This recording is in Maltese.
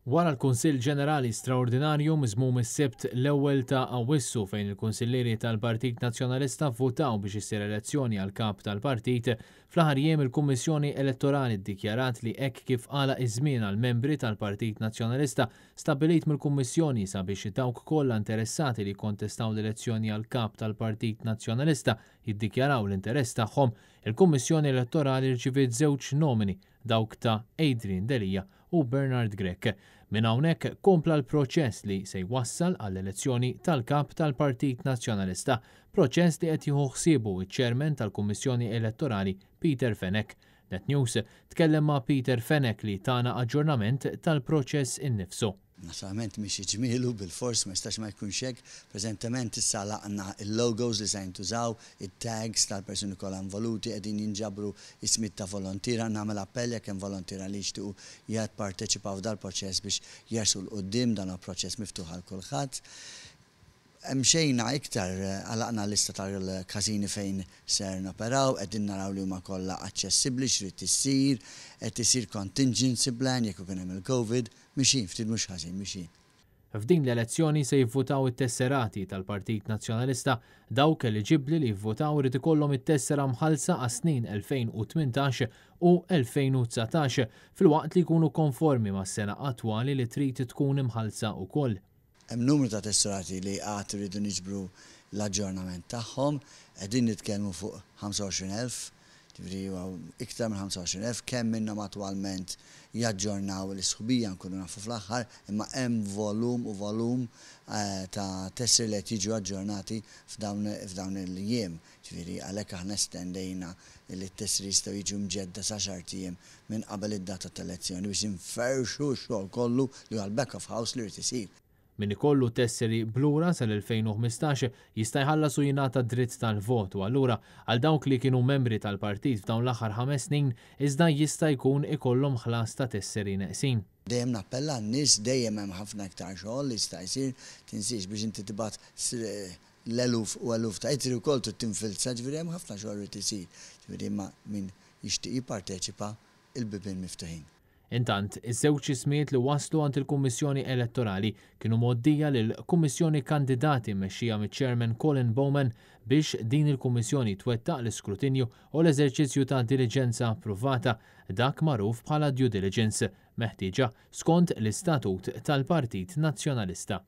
Wara l-Kunsill Ġenerali Straordinarju miżmum is-Sibt l-ewwel ta' Awwissu fejn il-Kunsillieri tal-Partit Nazzjonalista vvutaw biex issir elezzjoni għal Kap tal-Partit, fl-aħħar jiem il-Kummissjoni Elettorali ddikjarat li hekk kif għalaq iż-żmien għall-membri tal-Partit Nazzjonalista stabbilit mill-Kummissjoni sabiex dawk kollha interessati li jikkontestaw l-elezzjoni għal Kap tal-Partit Nazzjonalista jiddikjaraw l-interess tagħhom, il-Kummissjoni Elettorali rċiviet żewġ nomini, dawk ta' Adrian Delia u Bernard Grech. Minn hawnhekk kompla l-proċess li se jwassal għall-elezzjoni tal-Kap tal-Partit Nazzjonalista, proċess li qed jieħu ħsiebu ċ-Chairman tal-Kummissjoni Elettorali Peter Fenech. Net News tkellem ma' Peter Fenech li tana aġġornament tal-proċess innifsu. Naturalment miexi ġmielu, bilfors ma jistax ma jkunx hekk. Preżentement issa għalaqna il-logos li se jintużaw, it-tags tal-persuni kollha involuti, qegħdin jinġabru ismijiet ta' volontiera. Nagħmel appell jekk hemm volontiera li jixtiequ jipparteċipaw f'dal-proċess biex jersqu 'l quddiem. Dan huwa proċess miftuħ għal kulħadd. Mxejna iktar, għalaqna lista tal-każini fejn ser noperaw, qegħdin naraw li huma kollha aċċessibbli, x'rid issir, qed isir contingency plan jekk ikun hemm il-Covid. Mixin, ftit mhux ħażin, mixin. F'din l-elezzjoni se jivvutaw it-tesserati tal-Partit Nazzjonalista. Dawk eliġibbli li jivvutaw irid ikollhom it-tessera mħallsa għas-snin 2018 u 2019 filwaqt li jkunu konformi mas-sena attwali li trid tkun imħallsa wkoll. Hemm numru ta' tesserati li għad iridu niġbru l-aġġornament tagħhom, qegħdin nitkellmu fuq 25,000, ġifieri huwa iktar minn 25,000, kemm minnhom attwalment jaġġornaw l-isħubija nkunu nafu fl-aħħar, imma hemm volum u volum ta' tesseri li qed jiġu aġġornati f'dawn il-jiem. Ġifieri għalhekk aħna estendejna li t-tesseri jistgħu jiġu mġedda sa għaxart ijiem minn qabel id-data tal-elezzjoni biex inferxu x-xogħol kollu li huwa l-back of house li jrid isir. Min ikollu tesseri b'lura sal-2015 jista' jħallas u jingħata dritt tal-vot u allura għal dawk li kienu membri tal-partit f'dawn l-aħħar 5 snin iżda jista' jkun ikollhom ħlas ta' tesseri neqsin. Dejjem nappella n-nies, dejjem hemm ħafna iktar xogħol li jista' jsir, tinsiex biex inti tibgħat l-eluf u eluf ta' ittri wkoll trid tinfilza, ġifieri hemm ħafna xogħol irid isir. Ġifieri imma min jixtieq jipparteċipa, il-bibien miftuħin. Intant, iż-żewġ ismijiet li waslu għand il-Kummissjoni Elettorali kienu mgħoddija lill-Kummissjoni Kandidati mmexxija miċ-Chairman Colin Bowman biex din il-Kummissjoni twettaq l-iskrutinju u l-eżerċizzju ta' diligenza approvata, dak magħruf bħala due diligence, meħtieġa skont l-istatut tal-Partit Nazzjonalista.